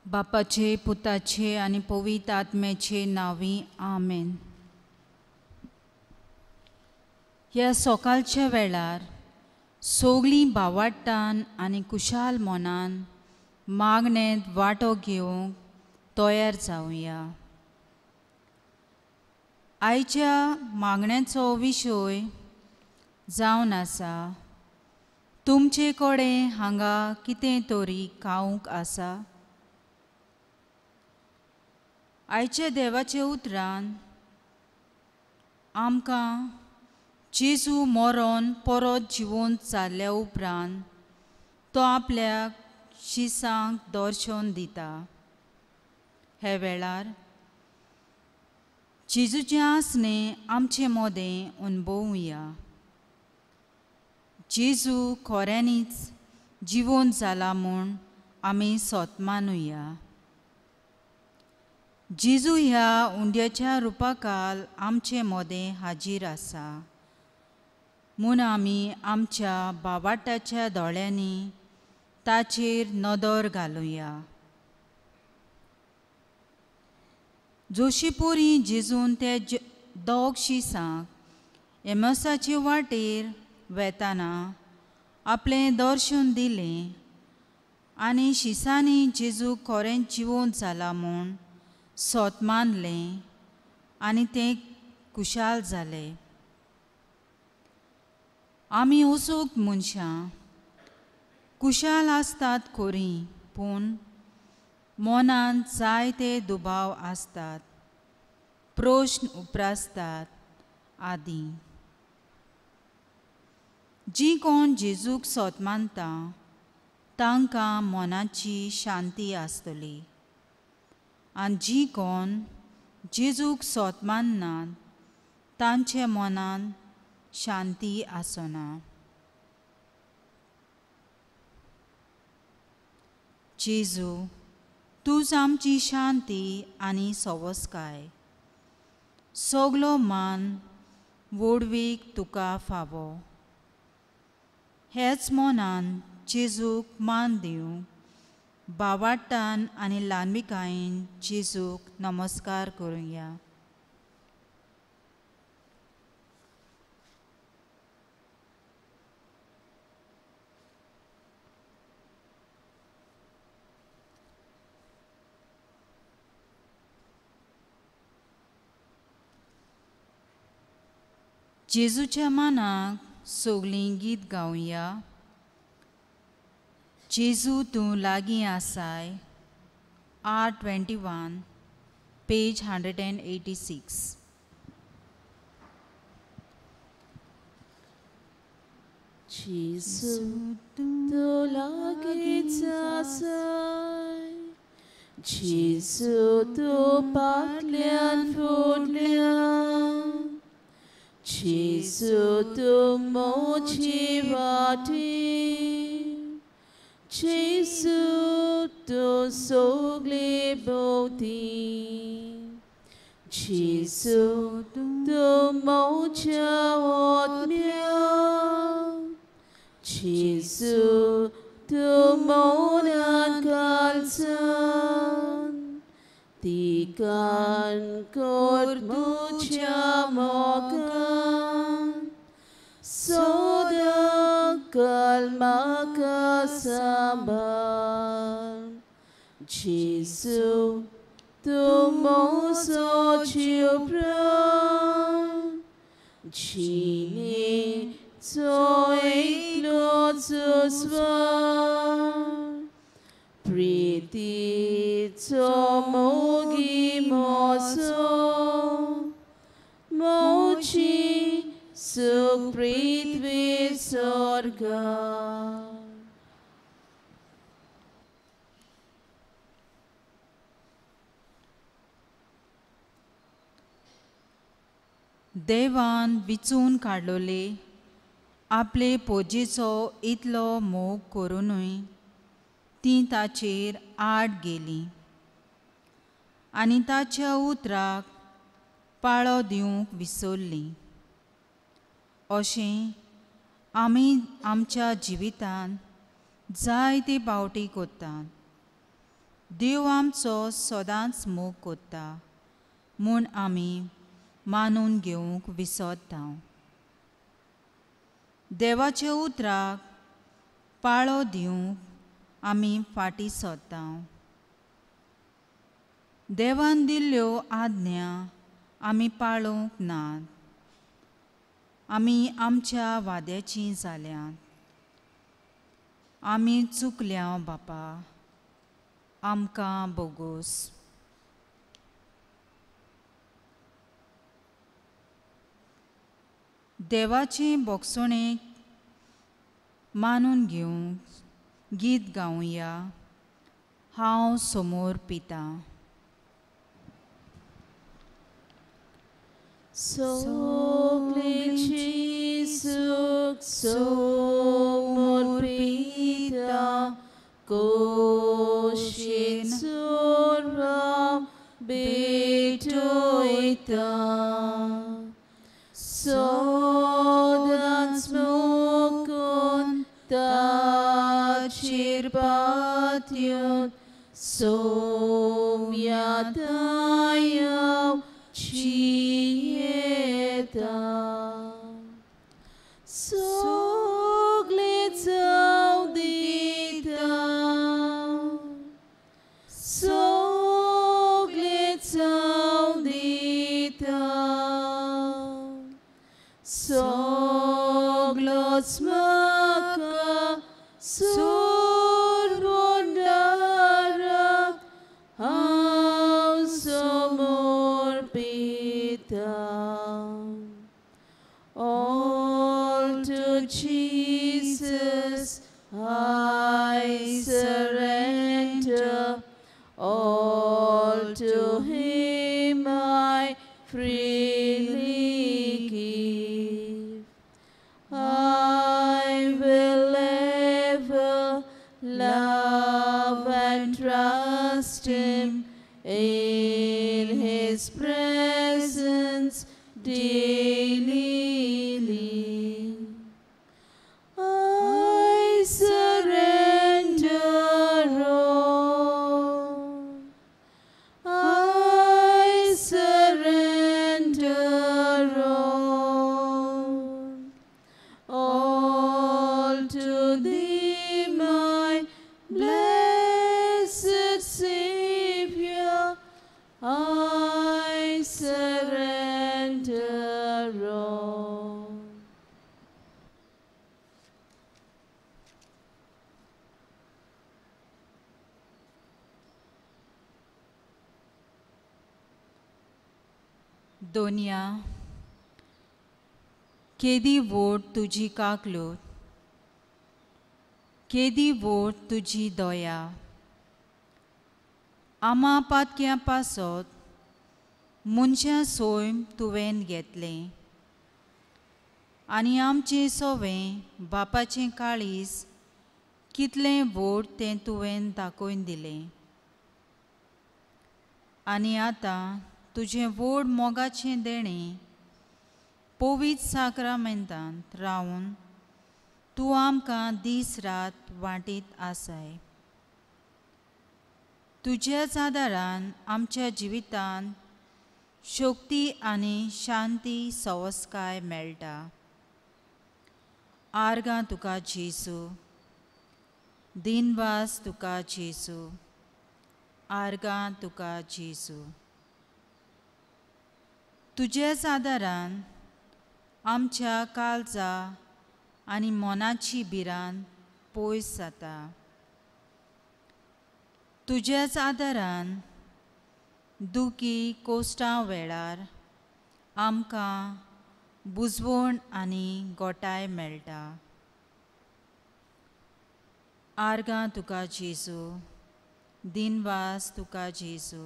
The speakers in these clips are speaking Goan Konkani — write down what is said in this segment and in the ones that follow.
बापाचे, पुताचे आनी पवित्र आत्म्याचे नांवी आमेन. ह्या सकाळच्या वेळार सगळीं भावाड्टान आनी कुशाल मनान मागणेंत वांटो घेवंक तयार जावया. आयच्या मागण्याचो विशय जावन आसा, तुमचे कडेन हांगा कितें तरी खावंक आसा? आयच्या देवाच्या उतरान आमकां जेजू मरोन परत जिवोन जाल्ल्या उपरांत तो आपल्या शिसांक दर्शन दिता. हे वेळार जेजूचें आसणें आमचे मदें अणभवया. जेजू खऱ्यांनीच जिवोन जाला म्हूण आमी सत मानुया. जेजू ह्या उंड्याच्या रुपाकाल आमचे मदें हाजीर आसा म्हूण आमी आमच्या बावाटाच्या दोळ्यांनी ताचेर नदर घालुया. जोशीपुरी जेजून ते दोग शिसांक एमसाचे वाटेर वेताना आपलें दर्शन दिलें आनी शिसांनी जेजू खरें जिवोन जाला म्हूण सत मानलें आनी ते कुशाल जाले. आमी ओसूक मनशां कुशाल आसतात खरी, पूण मनांत जायते दुबाव आसतात, प्रश्न उप्रासतात आदी. जी कोण जेजूक सत मानता तांकां मनाची शांती आसतली आनी जी कोण जेजूक सत माननात तांचे मनांत शांती आसना. जेजू, तूंच आमची शांती आनी सवसकाय. सगलो मान व्हडवीक तुका फावो. हेच मनान जेजूक मान दिवंक बावाट्टान आनी ल्हानविकायेन जेजूक नमस्कार करुया. जेजूच्या मानाक सगळीं गीत गावया. जेजू तूं लागीं आसाय. R21, page 186. जेजू तूं लागींच आसाय, जेजू तूं फाटल्यान फुडल्यान, जेजू तूं म्हजी वाटेर, जेजू तूं सगळे भोंवती, जेजू तूं म्हज्या आत्म्याक, जेजू तूं मनांत घालसान, तिकान कर म्हज्या मोगान, सदां काल म्हाका सांबाळ. जेजू तूं म्हजो जीव प्राण, जिणेचो एकलोच स्वर, प्रितीचो मोगी म्हजो, म्हजी सुख पृथ्वी स्वर्गा. देवान विचून काडलोले आपले पोजेचो इतलो मोग करुनूय ती ताचेर आड गेली आनी ताच्या उतराक पाळो दिवंक विसरली. अशें आमी आमच्या जिवितांत जायते पावटी करतात. देव आमचो सदांच मोग कोत्ता म्हूण आमी मानून घेवंक विसरता. देवाच्या उतराक पाळो दिवंक आमी फाटीं सरता. देवान दिल्ल्यो आज्ञा आमी पाळूंक नात. आमी आमच्या वाद्याचीं जाल्यात. आमी चुकल्या बापा, आमकां बोगोस. देवाचे बोगसणेक मानून घेवंक गीत गावया. हांव समोर पिता. सगळीं जेजूक समर्पिता, कोशीन सुरा भेटयता. सदांच मुकून ताचेर पातयेवन सोम्याताय जियेता. सगळें जावं दिता, सगळें जावं दिता, सगळोच म्हाका सोडून हांव समर्पिता. All to Jesus I surrender, all to Him I freely give. I will ever love and trust Him, in His presence daily live. I surrender all, I surrender all, all to Thee, my blessed Savior, I surrender all. दोनया केदी वोट तुजी काकलूत, केदी वोट तुजी दया. आमा पातक्या पासत मनशां सोयम तुवें घेतलें आनी आमचें सोवें बापाचें काळीज कितलें वोट तें तुवें दाखोवन दिलें. आनी आतां तुजें व्हड मोगाचें देणें पवित्र साक्रामेंतांत रावन तूं आमकां दीस रात वांटीत आसाय. तुज्याच आदारान आमच्या जिवितांत शक्ती आनी शांती सवसकाय मेळटा. आर्गां तुका जेजू, दिनवास तुका जेजू, आर्गां तुका जेजू. तुज्याच आदारान आमच्या काळजा आनी मनाची भिरांत पयस जाता. तुज्याच आदारान दुखी कोश्टां वेळार आमकां बुजवण आनी गोटाय मेळटा. आर्गां तुका जेजू, दिनवास तुका जेजू,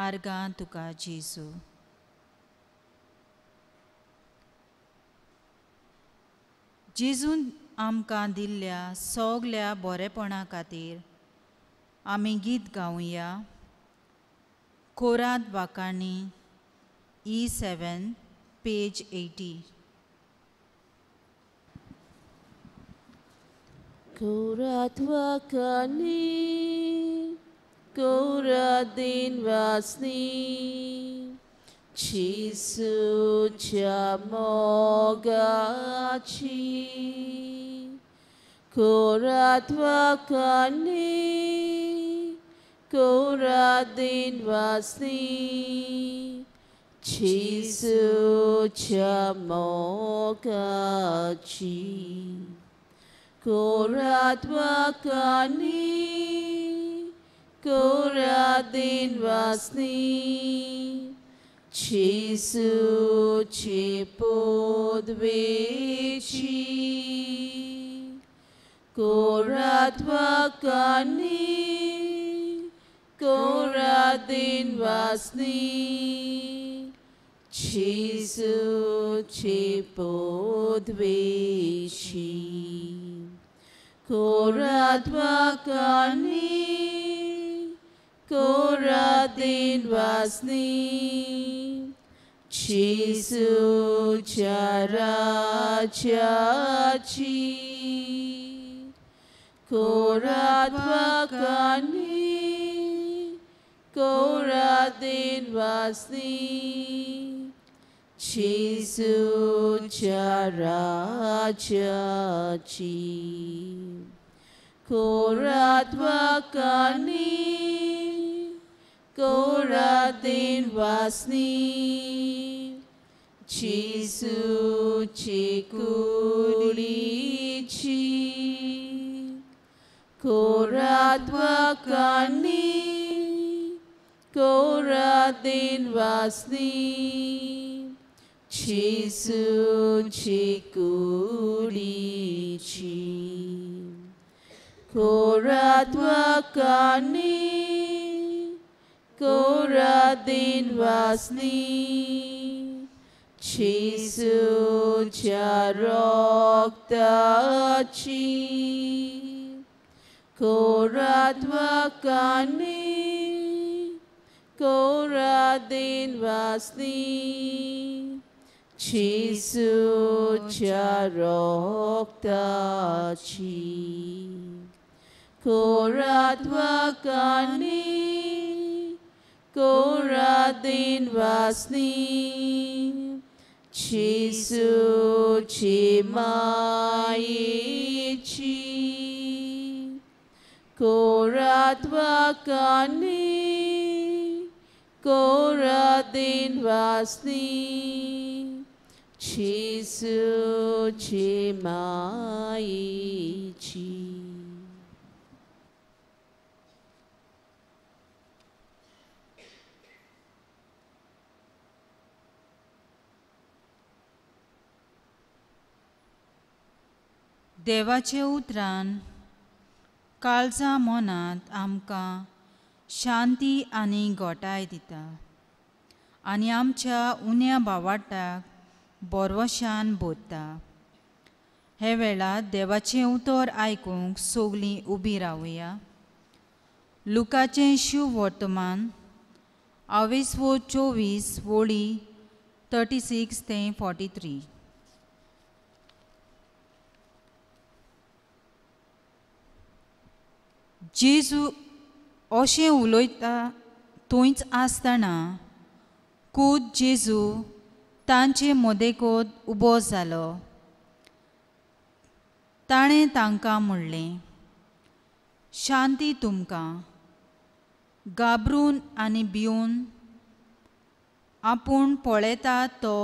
आर्गां तुका जेजू. जेजून आमकां दिल्ल्या सगल्या बरेपणा खातीर आमी गीत गावया. कोरात वाकाणी E7 page 80. कोरात वाकाणी कोरादीन वासनी जेजूच्या मोगाची कोरात्वकानी कोरादीन वासनी जेजूच्या मोगाची कोरात्वकानी कोरादीन वासनी जेजूची पदवेची कोरात्वकानी कोरादीन वासनी जेजूची पदवेची कोरात्वकानी कोरादीन वासनी जेजूच्या राज्याची कोरात्वकानी कोरादीन वासनी जेजूच्या राज्याची कोरात्वकानी कोरादीन वासनी जेजूची कुडीची कोरात्वकानी कोरादीन वासनी जेजूची कुडीची कोरात्वकानी कोरादीन वासनी जेजूच्या रक्ताची कोरात्वकानी कोरादीन वासनी जेजूच्या रक्ताची कोरात्वकानी कोरादीन वासनी जेजूची मायेची कोरात्वकानी कोरादीन वासनी जेजूची मायेची. देवाचे उतरान काळजा मनांत आमकां शांती आनी गोटाय दिता आनी आमच्या उण्या भावाटाक बोरवशान बोधता. हे वेळार देवाचें उतर आयकूंक सगलीं उबी रावया. लुकाचें शुभवर्तमान आवेसवो 24 वळी 36 ते 43. जेजू अशें उलयता थंयच आसतना कूद जेजू तांचे मदेकोत उबो जालो. ताणें तांकां म्हणलें, शांती तुमकां. घाबरून आनी भिवन आपूण पळयता तो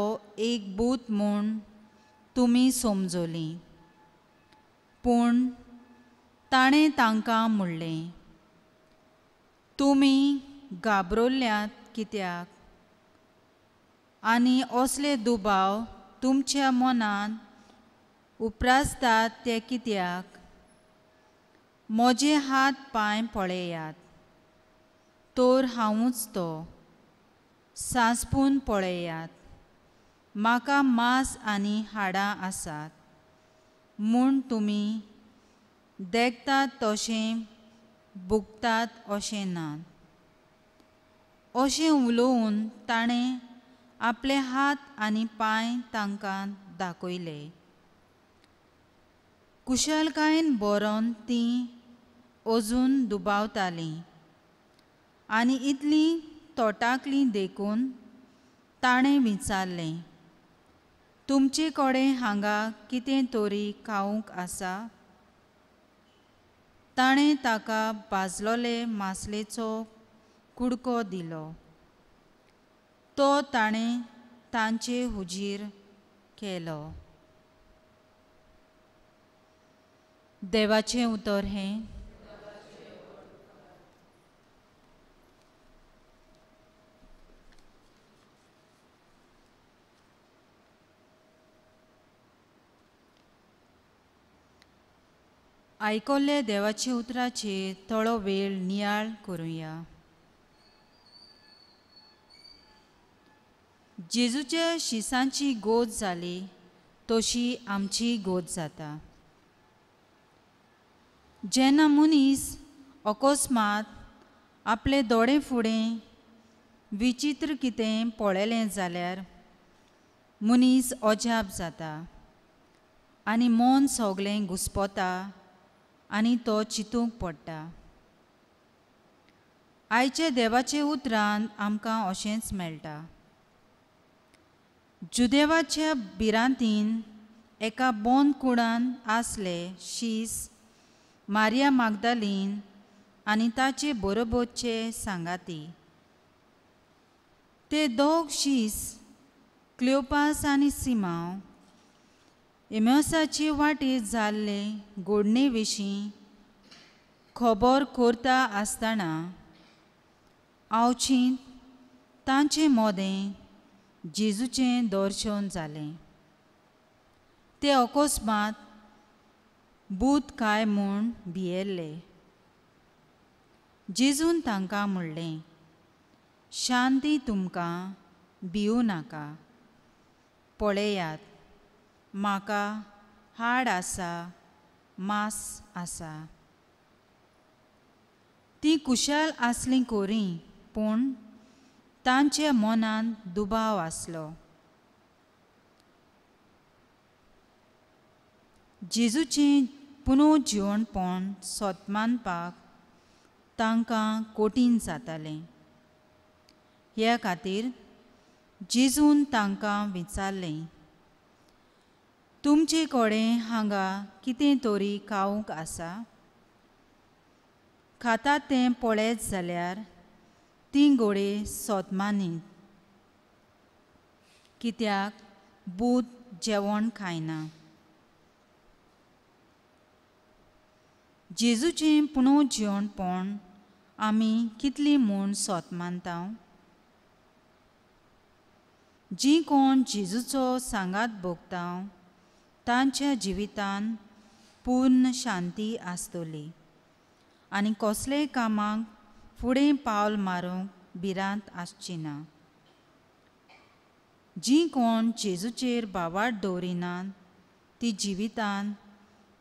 एक भूत म्हूण तुमी समजलीं. पूण ताणें तांकां म्हणलें, तुमी घाबरल्यात कित्याक आनी असले दुबाव तुमच्या मनांत उप्रासतात ते कित्याक? म्हजे हात पांय पळयात, तर हांवूच तो. सांसपून पळयात, म्हाका मांस आनी हाडां आसात म्हूण तुमी देखतात तशें भुगतात अशें ना. अशें उलोवन ताणें आपले हात आनी पांय तांकां दाखयले. कुशलकायेन बरोवन तीं अजून दुबावतालीं. आनी इतलीं तोटाकलीं देखून ताणें विचारलें, तुमचे कडेन हांगा कितें तरी खावंक आसा? ताणें ताका भाजलोले मासलेचो कुडको दिलो. तो ताणें तांचे हुजीर केलो. देवाचें उतर हें. आयकल्ले देवाचे उतराचेर थोडो वेळ नियाळ करुया. जेजूच्या शिसांची गोद जाली तशी आमची गोद जाता. जेन्ना मनीस अकस्मात आपले दोळे फुडें विचित्र कितें पळयलें जाल्यार मनीस अजाप जाता आनी मन सगळें घुस्पता आनी तो चिंतूंक पडटा. आयच्या देवाचे उतरान आमकां अशेंच मेळटा. जुदेवाच्या भिरांतीन एका बंद कुडान आसले शीस मारिया मागदालीन आनी ताचे बरोबरचे सांगाती. ते दोग शीस क्लियोपास आनी सिमांव एम्योसाचे वाटेर जाल्ले घडणे विशीं खबर करता आसतना आवचींत तांचे मदें जेजूचें दर्शन जालें. ते अकस्मात भूत काय म्हूण भियेल्ले. जेजून तांकां म्हणलें, शांती तुमकां, भिवू नाका. पळयात, म्हाका हाड आसा, मांस आसा. ती कुशाल आसली कोरी, पूण तांच्या मनांत दुबाव आसलो. जेजूचें पुनर्जिवणपण सोदमानपाक तांकां कठीण जातालें. ह्या खातीर जेजून तांकां विचारलें, तुमचे कडेन हांगा कितें तरी खावंक आसा? खाता तें पळयत जाल्यार तीं घोडे सोदमानीत, कित्याक भूत जेवण खायना. जेजूचें पुनर्जिवणपण आमी कितली म्हूण सोद मानता? जीं कोण जेजूचो सांगात भोगता तांच्या जिवितान पूर्ण शांती आसतली आनी कसलेय कामाक फुडें पावल मारूंक भिरांत आसची ना. जीं कोण जेजूचेर भावार्थ दवरिनात ती जिवितान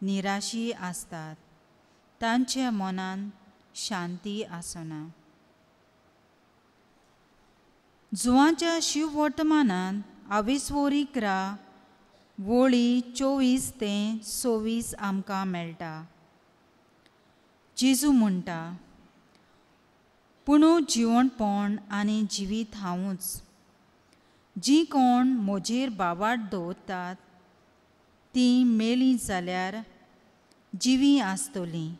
निराशी आसतात, तांच्या मनान शांती आसना. जुवांच्या शिववर्तमानान आविस्वोरिक्रा वळी 24 ते 26 आमकां मेळटा. जेजू म्हणटा, पूण जिवणपण आनी जिवीत हांवूच. जीं कोण म्हजेर भावार्थ दवरतात तीं मेलीं जाल्यार जिवीं आसतलीं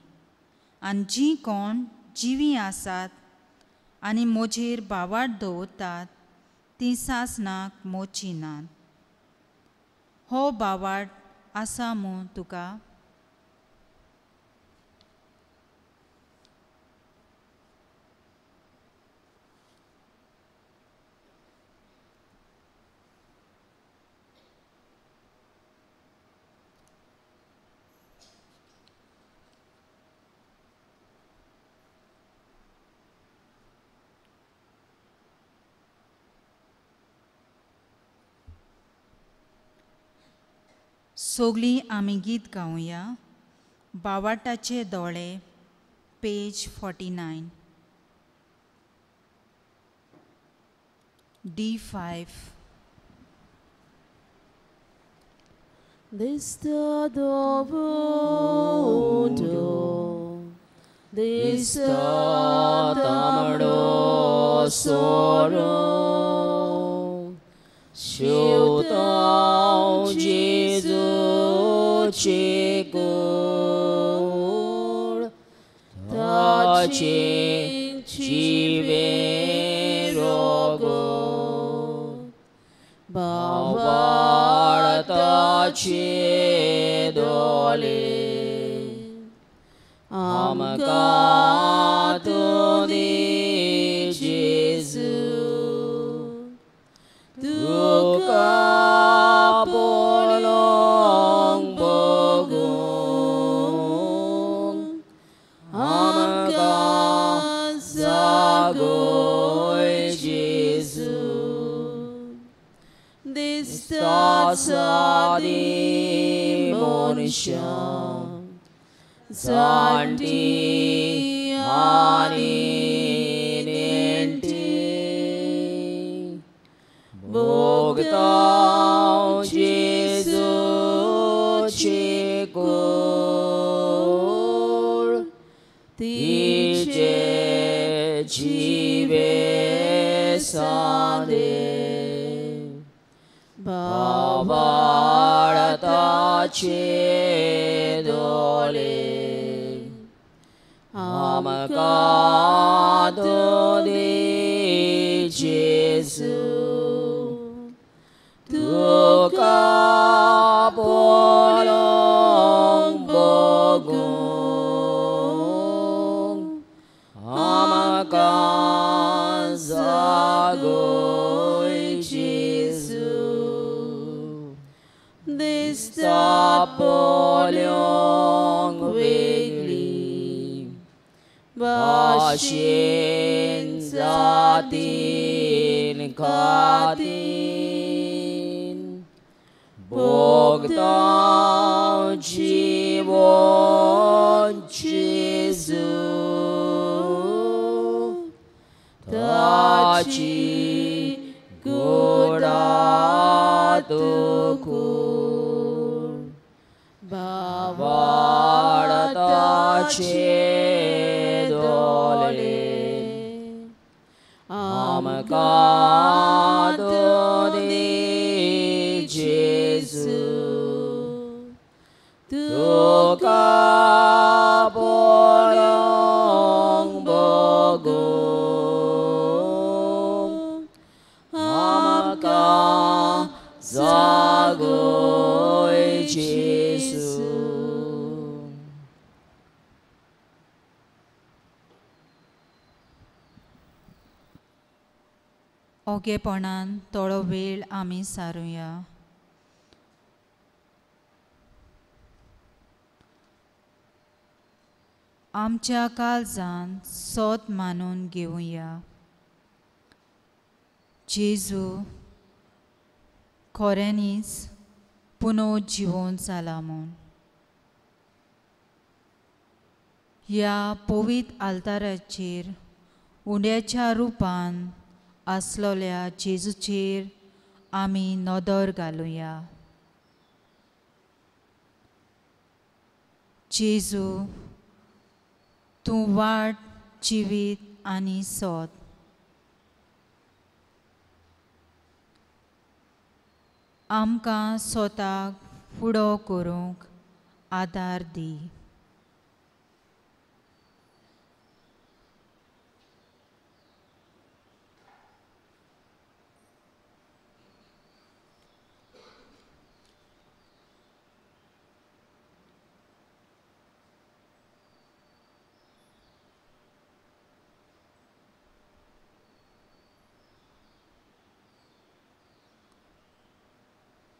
आनी जीं कोण जिवीं आसात आनी म्हजेर भावार्थ दवरतात तीं सासणाक मोचीं नात. हो भावार्थ आसा मू तुका? सगळीं आमी गीत गावया. बावाटाचे दोळे, पेज 49, D5. दिसता दोवोंडो, दिसता तांबडो, सोडून शिवतां जेजूची कूड ताची जिवें रोगोन भावार्थाचे दोले आमकां तूं दी जेजू तुका पळोवंक भोगूंक आमकां जागय जेजू दिसता सादी मनशां जाणटी आनी नेणटी भोगतां जेजूची कूड तिचे जिवे सांदे भावार्थाचे दोले आमकां तूं दी जेजू तुका पळोवंक भोगूंक आमकां जागय जेजू दिसता पळोवंक वेगळी भाशेन जातीन खातीन भोगतां जिवन जेजू ताची कुडांत कूड भावार्थाचे दोले आमकां तूं दी जेजू तुका पळोवंक भोगूंक आमकां जागय जेजू. ओगेपणान थोडो वेळ आमी सारुया. आमच्या काळजान सोद मानून घेवया. जेजू खऱ्यांनीच पुनो जिवोन जाला म्हूण ह्या पवित्र आल्ताराचेर उंड्याच्या रुपान आसलोल्या जेजूचेर आमी नदर घालुया. जेजू तूं वाट जिवीत आनी सोद. आमकां स्वताक फुडो करूंक आदार दी.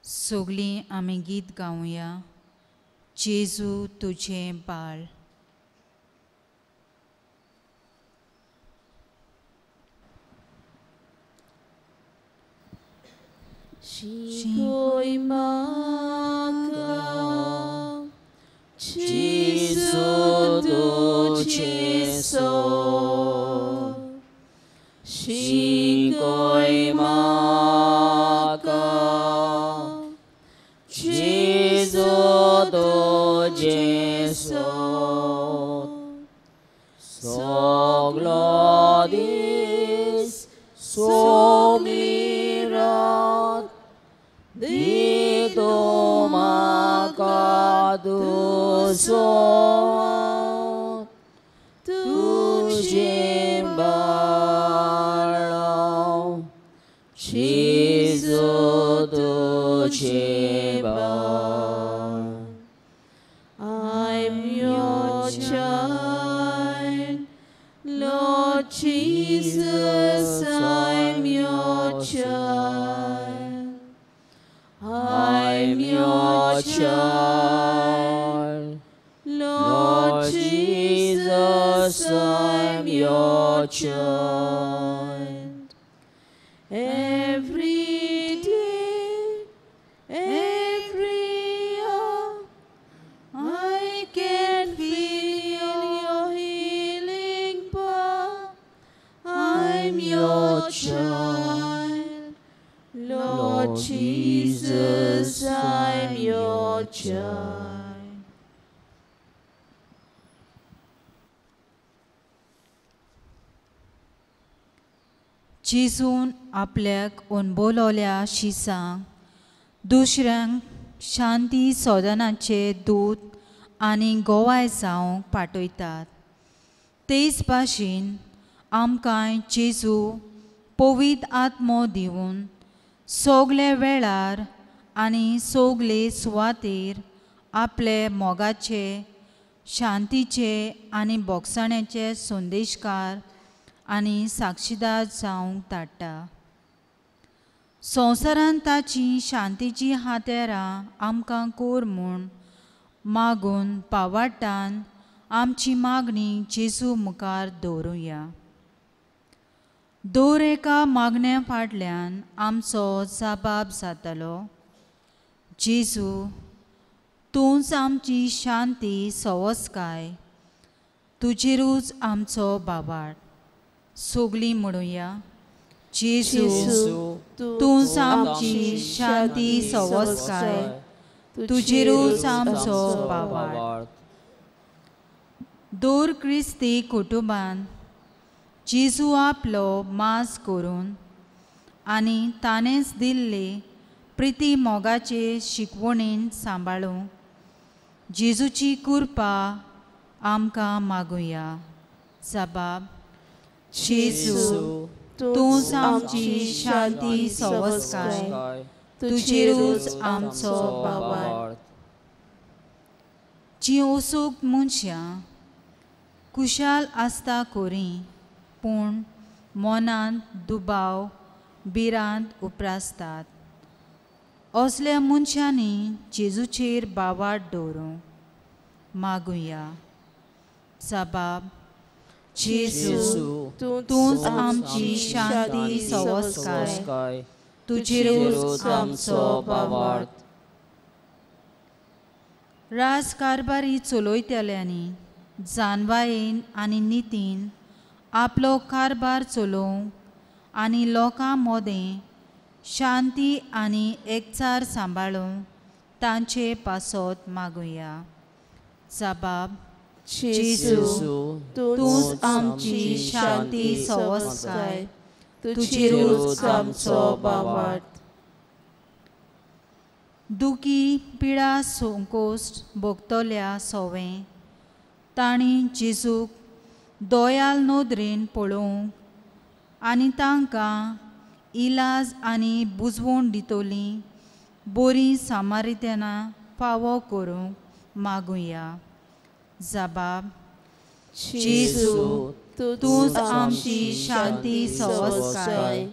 सगळीं आमी गीत गावया. जेजू तुजें बाळ. शिकय म्हाका जेजू तुजें सोद शिकय म्हाका जेजू तुजें सोद सगलो दीस सगली रात दितो म्हाका तुजो तुजें बाळ जेजू तुजें बाळ. I'm your child, Lord Jesus, I'm your child. I'm your child, Lord Lord Jesus, I'm your child. Every day, every hour, I can feel your healing power. I'm your child, Lord Jesus, I'm your child. जेजून आपल्याक अणभवलोल्या शिसांक दुसऱ्यांक शांती सोदनाचे दूत आनी गोवाय जावंक पाठयतात. तेच भाशेन आमकांय जेजू पवित्र आत्मो दिवन सगळे वेळार आनी सगळे सुवातेर आपले मोगाचे शांतीचे आनी बोगसाण्याचे संदेशकार आनी साक्षीदार जावंक धाडटा. संवसारांत ताची शांतीची हातेरां आमकां कोर म्हूण मागून पावाटान आमची मागणी जेजू मुखार दवरुया. दर एका मागण्या फाटल्यान आमचो जबाब जातलो. जेजू तूंच आमची शांती सवसकाय, तुजेरूच आमचो बाबाट. सगळीं म्हणुया, जेजू तूंच आमची शांती सवसकाय, तुजेरूच आमचो बाबाट. दर क्रिस्ती कुटुंबान जेजू आपलो मास करून आनी ताणेंच दिल्ले प्रिती मोगाचे शिकवणेन सांबाळूंक जेजूची कृपा आमकां मागुया. जबाब, जेजू तूंच आमची शांती सवसकाय, तुजेरूच आमचो बाबाट. जीं ओसूक मनशां कुशाल आसता कोरी पूण मनांत दुबाव भिरांत उप्रासतात, असल्या मनशांनी जेजूचेर बावाट दवरूंक मागुया. जबाब, जेजू तूंच आमची शांती सवसकाय, तुजेरूच आमचो बावाट. राज कारभारी चलयतल्यांनी जानवायेन आनी नितीन आपलो कारभार चलोवंक आनी लोकां मदें शांती आनी एकचार सांबाळूंक तांचे पासत मागुया. जबाब, जेजू तूंच आमची शांती सवसकाय, तुजेरूच आमचो बावाट. दुखी पिडा संकोश्ट भोगतल्या सोवें तांणी जेजूक दोयाल नदरेन पळोवंक आनी तांकां इलाज आनी बुजवण दितली बरी सामारितना फावो करूंक मागुया. जबाब, जेजू तूंच आमची शांती सवसकाय,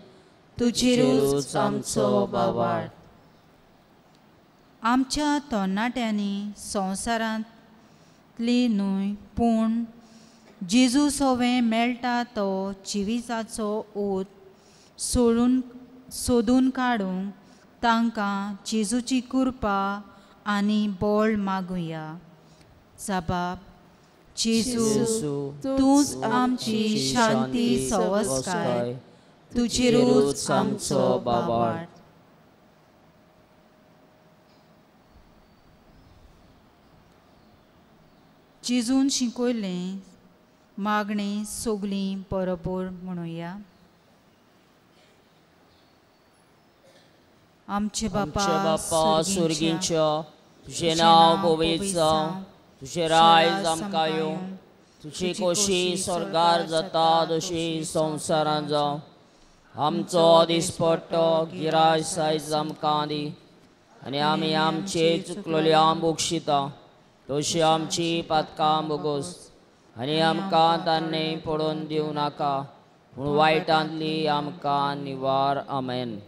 तुजेरूच आमचो बावाट. आमच्या तरणाट्यांनी संवसारांतली न्हय पूण जेजू सोवें मेळटा तो जिविताचो ओत सोडून सोदून काडूंक तांकां जेजूची कृपा आनी बळ मागुया. जबाब, जेजू तूंच आमची शांती सवसकाय, तुजेरूच आमचो बावाट. जेजून शिकयलें मागणें सगळीं बरोबर म्हणुया. आमचे बापा आमच्या बापा सुर्गींच्या, तुजें नांव पवित्र जावं, तुजें रायज आमकां येवं, तुजी खोशी स्वर्गार जाता तशी संवसारांत जावं. आमचो दिसपट्टो गिराज आयज आमकां दी आनी आमी आमचे चुकलोले आम बक्षिता तशी आमची पातकां बोगोस आनी आमकां तान्ने पडोवन दिवं नाका, पूण वायटांतली आमकां निवार. आमेन.